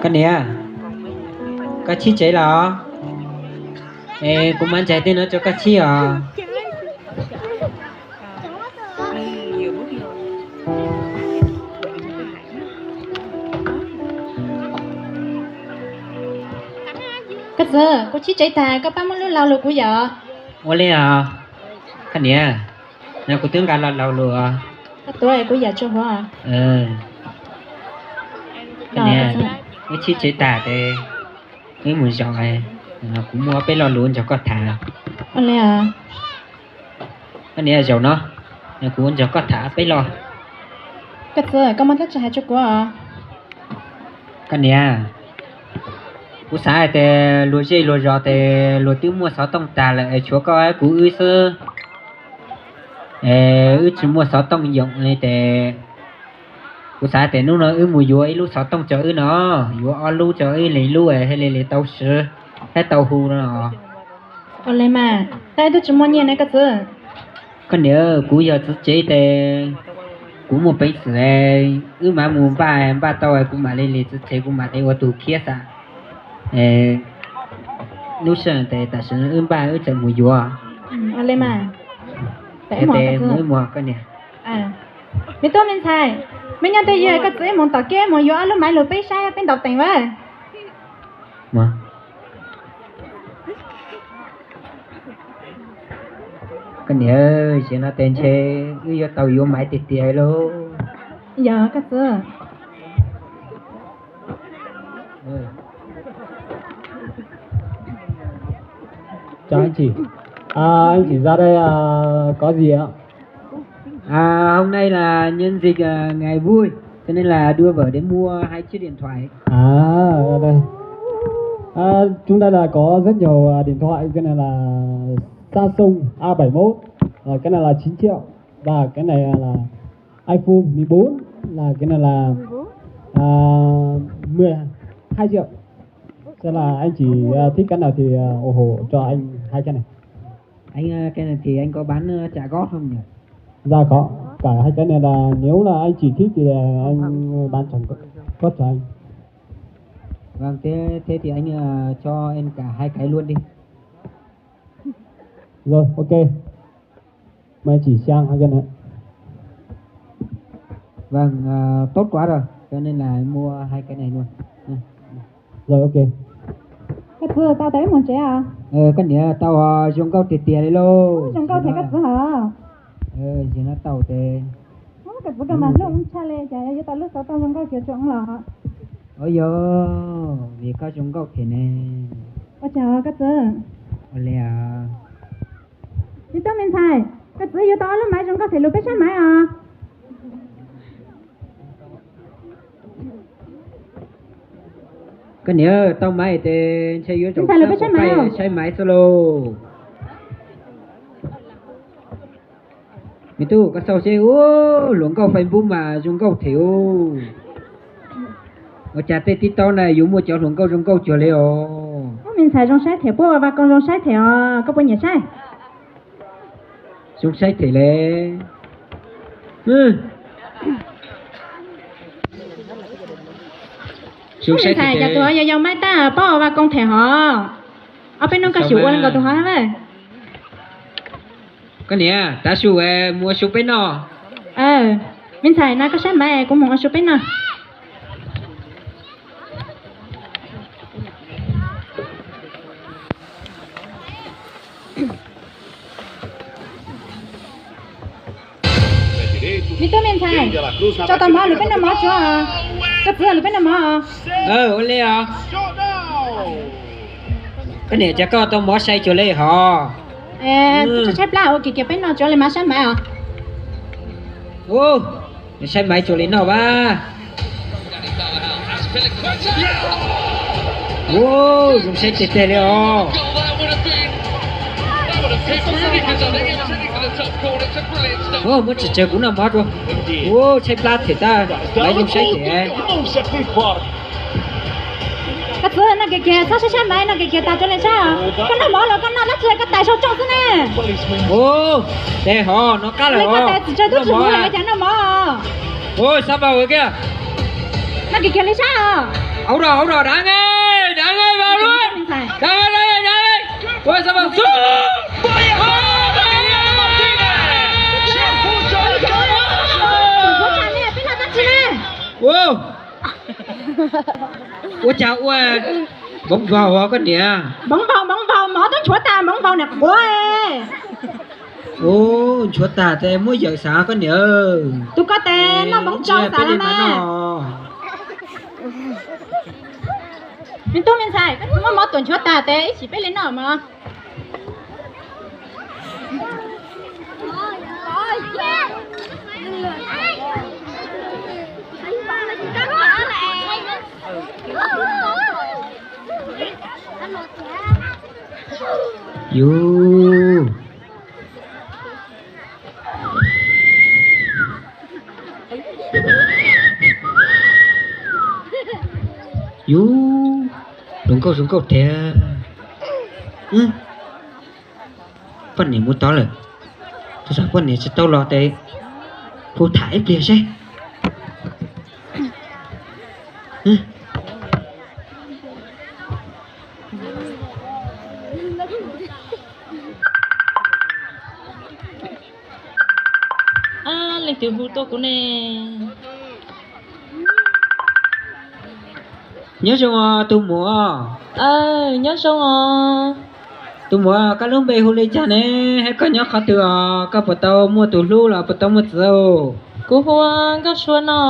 Koj niam, koj txhib tsev los? Es kuv mam ntsais tej no rau koj txhib os. Koj txwv, kuv txhib tsev tag, koj pab muab lub lau lus kuv yom. Ua li os. Koj niam, no kuv twb nqa los lau lus os. Koj tuav kuv yam tsuag huav. Koj niam, wb txhib tsev tag ces wb mus zaum, kuv muaj peb lo lus nrog koj tham. Ua li os. Koj niam, zaum no kuv nrog koj tham peb lo. Koj txwv, koj muaj dab tsi hais rau kuv os? Koj niam, kuv xav hais tias luag zej luag zos ces luag twb muaj xov tooj tag lawm es tshuav koj kuv wb xwb. Es wb tsis muaj xov tooj yoom li ces kuv xav tias hnub no wb mus yuav ib lub xov tooj rau wb no, yuav ob lub rau wb li lub thiaj li li tau swv thiab tau hu no. Ua li mas, tab wb twb tsis muaj nyiaj ne koj txwv. Koj niam, kuv yog txiv tsev ces kuv muaj peev xwm, wb mam mus npaj, npaj tau kuv mam li li txiv tsev, kuv mam li ua tus khiab xav. Lub sij hawm ces tam sim no wb npaj wb txawm mus yuav. Ua li mas, wb mus koj niam. Me tub me ntxhais, me nyob twj ywm, koj txwv wb mus tom kiab mus yuav ob lub maiv lug peb saib peb ntaus teem a. Koj niam, zaum no ces ntshe wb yuav tau yuav maiv tiag tiag lauj. Yog koj txwv. Chào anh chị. À, anh chị ra đây à, có gì ạ? À, hôm nay là nhân dịp à, ngày vui, cho nên là đưa vợ đến mua hai chiếc điện thoại. À, đây. À, chúng ta là có rất nhiều à, điện thoại, cái này là Samsung A bảy mốt, à, cái này là chín triệu, và cái này là iPhone mười bốn, là cái này là à, mười hai triệu. Cho nên là anh chị à, thích cái nào thì à, ủng hộ cho anh hai cái này. Anh, ờ, cái này thì anh có bán, ờ, trả góp không nhỉ? Dạ có. Cả hai cái này là nếu là anh chị thích thì là anh bán trả góp cho anh. Vâng, thế thế thì anh, ờ, cho em cả hai cái luôn đi. Rồi, ok. Mời anh chị sang hai cái này. Vâng, ờ, tốt quá rồi. Cho nên là mua hai cái này luôn. Nha. Rồi, ok. Koj txwv, tau tas wb mus tsev os. Koj niam, tau zoo nkauj tiag tiag li lauj. Zoo nkauj thiab koj txwv hos. Zaum no tau ces. Koj txwv rau mas hlub ntshai li, cas yuav tau lub xov tooj zoo nkauj kiag rau los. Ua yog, vim koj zoo nkauj thiab ne. Ua cas koj txwv? Ua li os. Me tub me ntxhais, koj txwv yuav tau ob lub maiv zoo nkauj thiab lug peb saib maiv os. Koj niam, tau maiv ces ntshe yuav zaum saib maiv xwb lauj. Me tub, koj xauj seb, hluas nkauj Facebook mas zoo nkauj thiab. Ua cas tej TikTok na yuav muaj cov hluas nkauj zoo nkauj cuag li os. Me ntxhais zoo saib thiab, puab ua vas koos zoo saib thiab os, koj puas nyiam saib? Zoo saib thiab le. Zoo saib thiab, cas tus yau yau maiv tab paub ua vas koos thiab hos. Ob peb hnub koj xyum ua li nkaus tus hov na. Koj niam, tav su mus ua su peb noj. Me ntxhais, no koj saib maiv, kuv mus ua su peb noj. Me tub me ntxhais, tso tau mov lug peb noj mov tso. Koj txiv, lug peb noj mov. Ua li os. Koj niam, cas koj tau mov sai cuag li hov? Tshaib plab ua kiag kiag peb noj tso li mas saib maiv os. Saib maiv cuag li noj vas. Zoo saib tiag tiag li os. Muab tsis tsawg kuv noj mov tso. Saib plab thiab tab, maiv zoo saib thiab. Koj txiv, noj kiag kiag, txhob saib saib maiv, noj kiag kiag tas tso li saib os. Koj noj mov los koj noj dab tsi koj tais sau tsooj xwb ne? Tes hov no qab lawm os. Koj tais tsis tsawg tub tsis muaj los cas noj mov. Xav npau kiag. Noj kiag kiag li saib os. Ua rau, ua rau, dav, dav, dav, dav. Ua cas ua npoov npaug os koj niam? Npoov npaug, npoov npaug, mov twb nchuav tas, npoov npaug niam quav. Nchuav tas tes muab yawm xav koj niam. Tus koj tes noj npoov tsau xav li mas no. Me tub me ntxhais, muab mov tuam nchuav tas tes ib chim peb li noj mov. Yus. Yus, zoo nkauj zoo nkauj tiag. Poj niam mus tod lawm. Tus poj niam tsis tau los tes kuv tham ib pliag seb. Leej twg hu tuaj kuv ne? Nyob zoo os tus muam. Nyob zoo os. Tus muam, koj lub npe hu li cas ne? Thiab koj nyob qhov twg os? Koj puas tau muaj tus hlub los puas tau muaj txiv? Kuv hu Nkauj Sua no.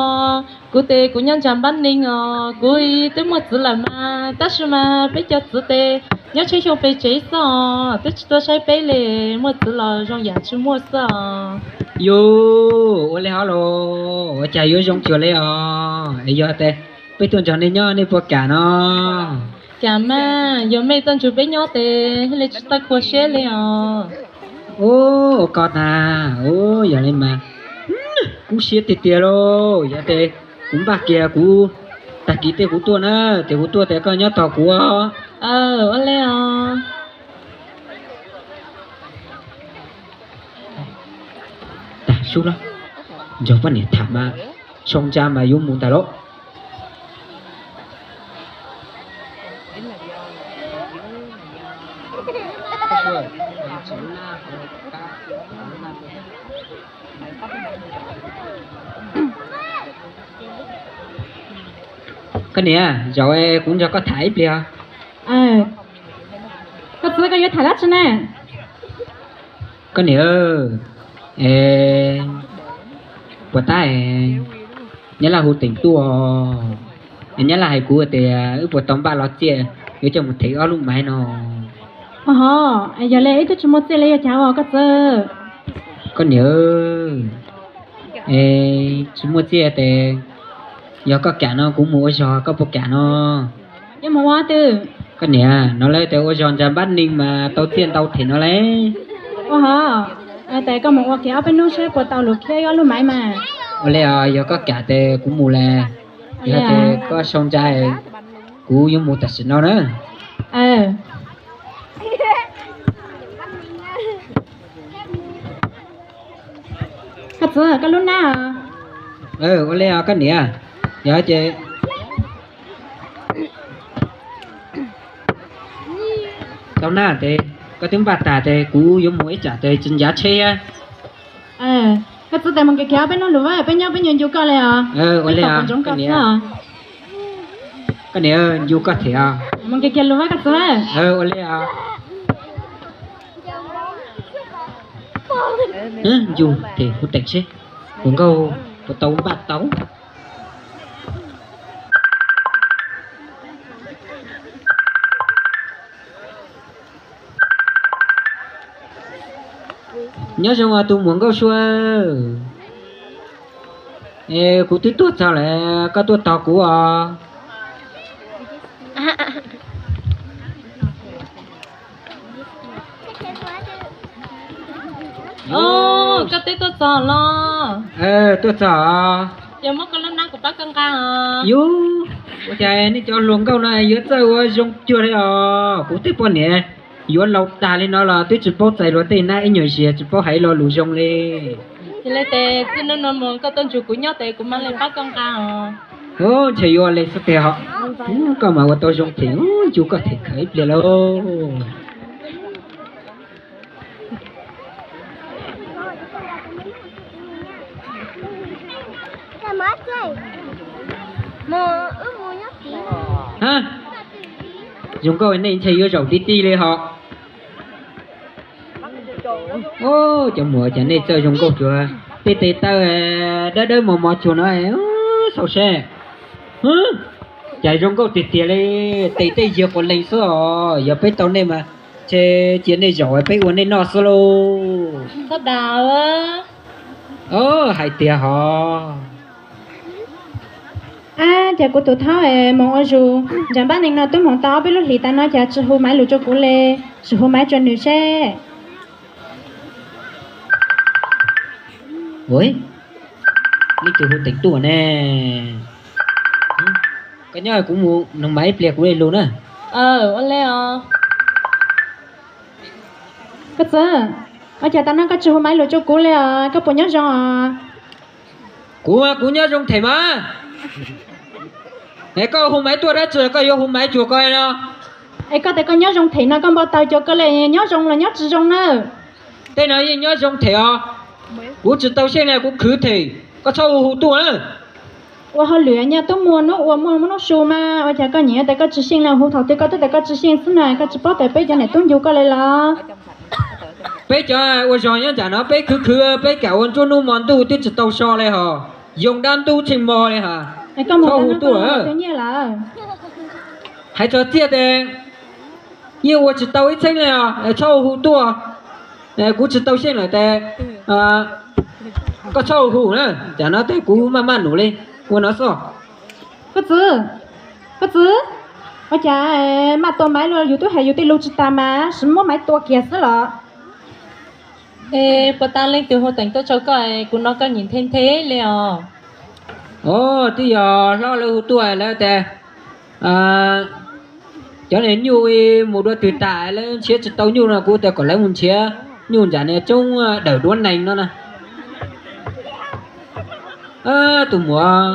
Kuv tes kuv nyob ntsa Npab Neeg os. Kuv twb muaj txiv lawm mas, tab sis mas peb cov txiv tes nyob tsheb xyoo pes tsev xwb os, twb tsis tuaj saib peb li. Muaj txiv los zoo yam tsis muaj xwb os. Yus, ua li hov los ua cas yuav zoo cuag li os? Es yog tes peb tuaj nrog nej nyob nej puas kam no? Kam mas, yog mej tuaj nrug peb nyob tes thiaj li tsis tau khuv siab li os. Ua koj tas, yog li mas kub siab tiag tiag lauj. Yog tes kuv npaj kiag kuv tag kis tej kuv tuaj na, ces kuv tuaj tes koj nyob tos kuv os. Ua li os. Tag sub los, nrog poj niam tham mas, sau ntsa mas yuav mus ntag lauj. Koj niam, zaum kuv nrog koj tham ib pliag. Koj txiv, koj yuav tham dab tsi ne? Koj niam, puas tab Nyab Laj hu teem tuaj, Nyab Laj hais kuv tias wb puas tau npaj los txiaj, yuav coj mus them ob lub maiv no. Ho, yog li wb twb tsis muaj txiaj li yuav cas os koj txiv? Koj niam, tsis muaj txiaj tes yog koj kam no kuv mus ua zog, koj puas kam no? Yuav mus ua twg? Koj niam, no lawv tias ua zog ntsa Npab Neeg mas tau txiaj ntau them no lauj. Ua ho, tes koj mus ua kiag ob peb hnub seb puas tau lus khiab ob lub maiv mas. Ua li os, yog koj kam tes kuv mus lawm. Yog tias koj sau ntsa, kuv yuav mus tam sim no na. Koj txiv, koj lub nab. Ua li os koj niam, yog ces tau nab tes koj twb npaj tas tes kuv yuav mus ib tsam tes tsis ncav tsheb thiab. Koj txiv, tes mus kiag kiag peb hnub lus, peb nyob peb ncu ncu koj li os. Ua li os, koj niam, ncu koj them os. Mus kiag kiag lus koj txiv. Ua li os. Ncu them kuv teem seb. Muam nkauj puas tau npaj tau? Nyob zoo os tus muam nkauj sua. Es kuv twb tuaj txog lawm, koj tuaj tos kuv os. Koj twb tuaj txog los? Tuaj txog. Yog muab koj lub hnab kuv pab koj nqa os. Yus, ua cas nej cov hluas nkauj no yuav txawj ua zoo cuag li os. Kuv tej poj niam yuav laus tag li no los twb tsis paub txais luag tej hnab ib nyuag ziag, tsis paub hais lo lus zoo li. Yog li ces txij hnub no mus koj tuaj ntsib kuv nyob ces kuv mam li pab koj nqa os. Ntshe yuav li xwb tiag os. Koj mas ua tau zoo them, yus koj them khawv ib pliag lauj. Zoo nkauj nej ntshe yuav zaum ti ti li hos. Cov muam, cas nej txawj zoo nkauj cuag tej tes taw dawb dawb mos mos cuag no, xauj seb. Cas zoo nkauj tiag tiag li, tes tej yiag quav lees xwb os. Yog peb tau nej mas ntshe cia nej zaum peb ua nej noj xwb lauj. Hais tias hos. Ab, cas kuv tus thaub es moog ua zus nram npab nees no twb moog tau ob peb lub hlis tas no cas tsis hu maiv lus rua kuv le, sim hu maiv rua nws seb. Ua, leej twg hu teem tuaj ne? Koj nyob kuv mus noog maiv ib pliag kuv le lug na. Ua le os. Koj txwv, ua cas tas no koj tsis hu maiv lus rua kuv le os, koj puas nyob zoo os? Kuv, kuv nyob zoo them mas. Es koj hu maiv tuaj dab tsi, koj yuav hu maiv cuag koj no? Es koj tias koj nyob zoo them no koj npau taws cuag koj le, nyob zoo los nyob tsis zoo na. Tej no yeej nyob zoo them os. Kuv tsis tau xyeej na, kuv khwv them, koj txhob hu hu tuaj na. Ua hauj lwm nyaj tub muag hnub ua muaj hnub su mas ua cas koj nyiam tias koj tsis xyeej na, hu thaum twg koj twb tias koj tsis xyeej xwb na, koj tsis paub tias peb cov niam tub ncu koj li los? Peb cov ua zog nyob nram no peb khwv khwv peb kam ua nruab hnub hmo ntuj twb tsis tau so li hos, yoo dab ntub tsheej mo li hos. Txhob hu tuaj. Hais txog txiaj tes yeej ua tsis tau ib txheeb li os, txhob hu tuaj. Kuv tsis tau xyeej lawm tes koj txhob hu na, tam no tes kuv maj maj num li. Ua no xwb. Koj txwv, koj txwv, ua cas maj tua maiv los yus twb hais yus tej lus tsis tas mas sim muab maiv tua kiag xwb los? Es puas tas leej twg hu teem tuaj rau koj, kuv hnov koj nyiam nthe nthe li os. Os, twb yog hlob lawv hu tuaj lawv tias cov niag nyuj mus dua twg tas lawv nrhiav tsis tau nyuj no kuv tias kom lawv mus nrhiav nyuj nram niag roob dawm duab nees no na. Tus muam,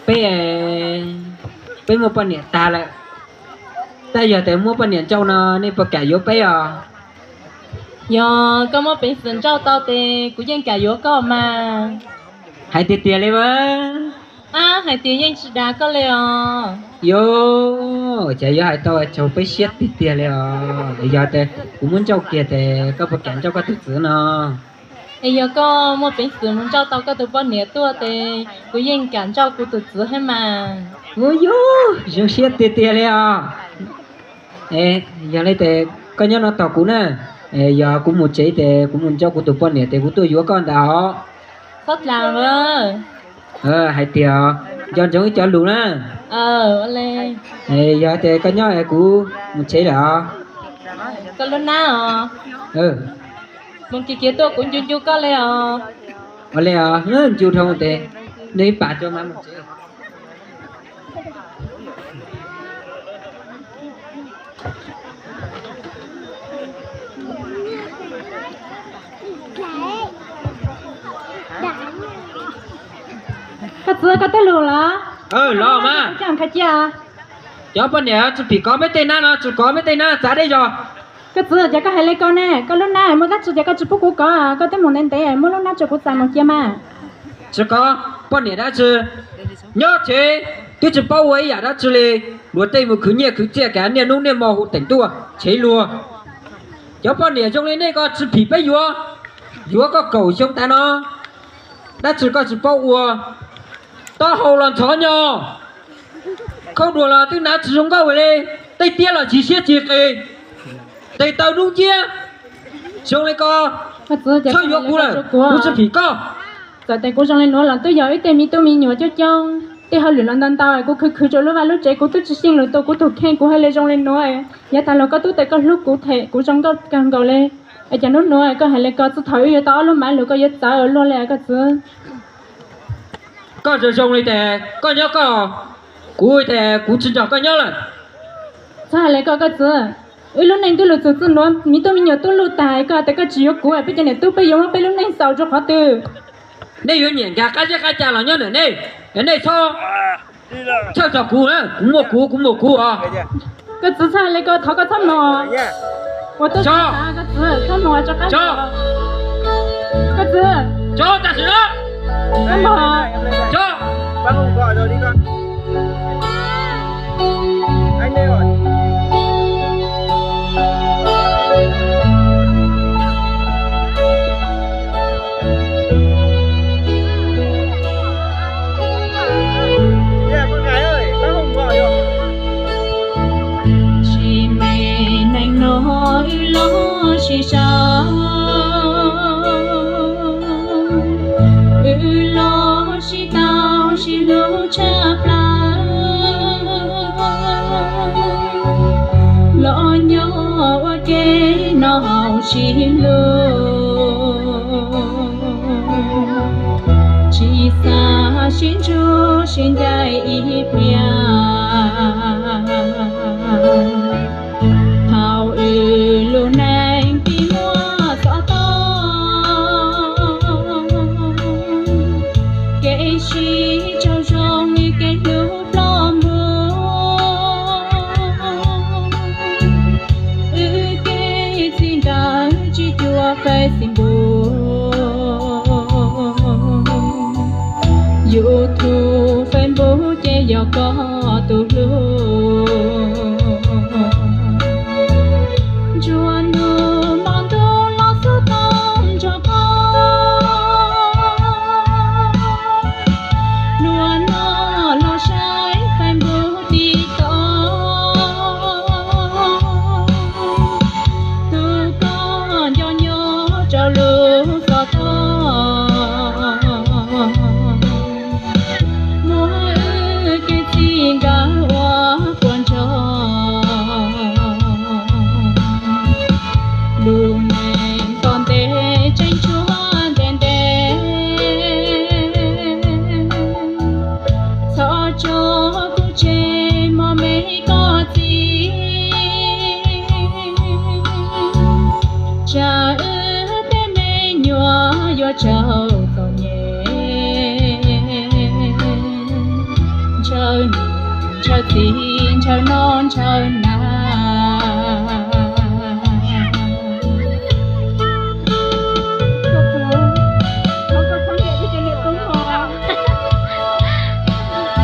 peb, peb muaj poj niam tag lawm, tab yog tias muab poj niam nrauj no nej puas kam yuav peb os? Yog koj muaj peev xwm nrauj tau tes kuv yeej kam yuav koj mas. Hais tiag tiag li mas. Ab, hais tias yeej tsis dag koj li os. Yog, cas yuav hais tau tsaug peb siab tiag tiag li os. Yog tias kuv muab nrauj kiag tes koj puas kam nrauj koj tus txwv no? Es yog koj muaj peev xwm mus nrauj tau koj tus poj niam tuaj tes kuv yeej kam nrauj kuv tus txwv thiab mas. Ua yog, zoo siab tiag tiag li os. Yog li tes koj nyob no tos kuv na. Yog kuv mus tsev tes kuv mus nrauj kuv tus poj niam tes kuv tuaj yuav koj ntag os. Txhob dlaag. Hais tias nco ntsoov ib cov lus na. Yog tes koj nyob es kuv mus tsev lawm os. Koj lub hnab os. Mus kiag kiag tuaj kuv ncu ncu koj li os. Ua li os, ncu dhau tes nws ib pas rau mas mus tsev. Koj txwv, koj twb lug los? Los mas. Cov poj niam tsis phim kov peb tej hnab no, tsis kov peb tej hnab txav deb zog. Koj txwv, ces koj hais li ko ne, koj lub hnab muaj dab tsi ces koj tsis pub kuv kov, koj twb mus ntev ntev muab lub hnab rau kuv txais mus cia mas. Tsis kov poj niam dab tsi, nyob tsev twb tsis paub ua ib yam dab tsi li, luag tej mus khwv nyiaj khwv txiaj kav niaj hnub niaj hmo hu teem tuaj tshev luag. Cov poj niam zoo li nej ko tsis phim peb yuav, yuav koj kaum xyoo tas no. Dab tsi koj tsis paub ua? Taub hau los ntxhov nyo, khau duas los twb hnav tsis zoo nkauj li, tej tiab los tsis siab tsis qis, tes taw dub nciab. Zoo li ko, txhob yuav kuv lawm, kuv tsis phim koj. Txawm tias kuv zoo li nuav los twb yog wb tej me tub me nyuam coob coob, tej hauj lwm los ntau ntau, kuv khwv khwv rau lub vaj lub tsev, kuv twb tsis xyeej lug tu kuv tug kheej, kuv hais li zoo li nuav. Yav tag los koj tub tias koj hlub kuv them kuv zoo nkauj kawg nkaus li, es cas hnub nuav koj hais li ko? Txij thaum wb yuav tau ob lub maiv lug koj yuav txawv ua luaj li koj txiv. Koj zoo zoo li tes koj nyob koj, kuv tes kuv tsis nrog koj nyob lawm. Txhob hais li ko koj txiv, wb lub neej twb lug txug txij nuav, me tub me nyuam tub luj tas, koj hais tias koj tsis yuav kuv, peb cov niam tub peb yuav muab peb lub neej xaus rua qhov twg? Nej yuav nyiam nkag qab zeb qab ca los nyob ntawm nej, nej txhob txhawj txog kuv, kuv muaj kuv, kuv muaj kuv os. Koj txiv txhob hais li ko, thov koj txhob moog. Ua tub txhob moog rov qab. Koj txiv, tso tam sim no, txhob moog. Tsis me neej no wb los sib sau, wb los sib tau sib hlub tshaj plaws, los nyob ua ke no sib hlub, tsis xav sib ntsug sib ncaim ib pliag. Thaum wb lub neej tsis muaj xov tooj, kev sib raug zoo kev hlub ploj npuv, wb kev txij nkawm tsis cuag Facebook, YouTube, Facebook ces yog koj tus hlub. Ntsug nug hmo ntuj los xub tooj nrog koj, luag noj los saib Facebook TikTok, tu koj nco nyob rau lub xov tooj, muab wb kev txij nkawm ua puas ntsoog. Lub neej tom ntej tseem tshuav ntev ntev, txhob tso kuv tseg mog me koj txiv. Tsam wb tej me nyuam yuav raug txom nyem, ntshaw niam ntshaw txiv ntshaw noj ntshaw hnav.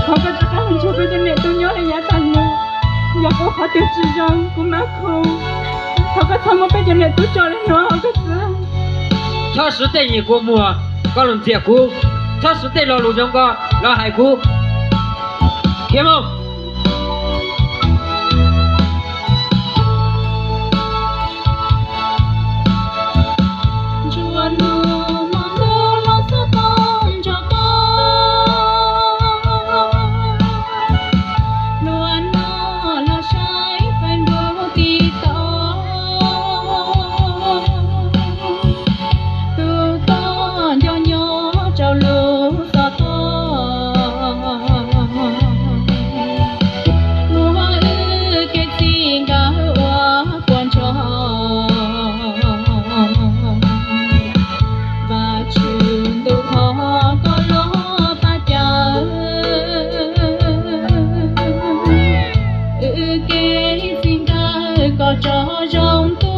Thov koj rov qab mus nrug peb cov niam tub nyob li yav tag los, yog kuv qhov twg tsis zoo kuv mam khu. Thov koj txhob muab peb cov niam tub tso li no koj txiv. Txhob siv tej nyiam kua muag koj los ntxias kuv, txhob siv tej lo lus zoo nkauj los hais kuv. Khiav mus. Ntsug nug hmo ntuj los xub tooj nrog koj, luag noj los saib Facebook TikTok, tu koj nco nyob rau lub xov tooj, muab wb kev txij nkawm ua puas ntsoog. Vajtswv ntuj thov koj los pab cawm wb kev txij nkawm kom tso zoo tu